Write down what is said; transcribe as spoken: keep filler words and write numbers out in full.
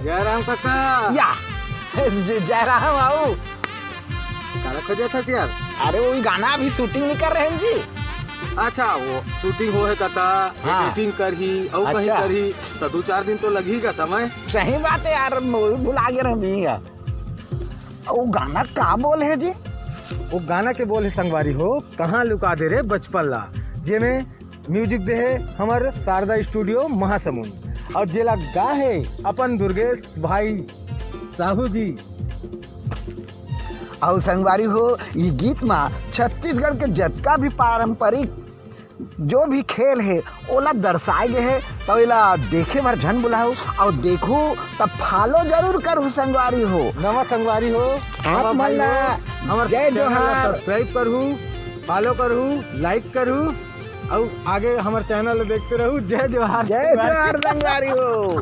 जय राम काका। या, ज-, जय राम बाबू। काला खोजत हस यार? अरे, वो गाना अभी shooting नहीं कर रहे हैं जी। अच्छा, वो shooting हो हे काका, हाँ। Editing करही, अउ कहीं अच्छा। करही, तो दू चार दिन तो लगही का समय। सही बात है यार, वो भुला गे रहे हैं। वो गाना का बोल है जी? वो गाना के बोल है संगवारी हो, कहाँ लुका दे रे बचपन ला, जेमे music दे हे हमर शारदा studio महासमुंद, अउ जेला गा हे अपन दुर्गेश भाई साहू जी। अउ संगवारी हो, ये गीत मा छत्तीसगढ़ के जतका भी पारंपरिक जो भी खेल हे, ओला दर्शाए गे हे, तो एला देखे बर झन भुलाहू, अउ देखू त follow जरूर करहू संगवारी हो। नवा संगवारी हो, आप नवा मन भाई ला हो, हमर जय channel ला जोहार। Subscribe करहू, follow करहू, like करहू, अउ आगे हमर channel ला देखते रहू। जय जोहार जय संगवारी। जोहार संगवारी हो।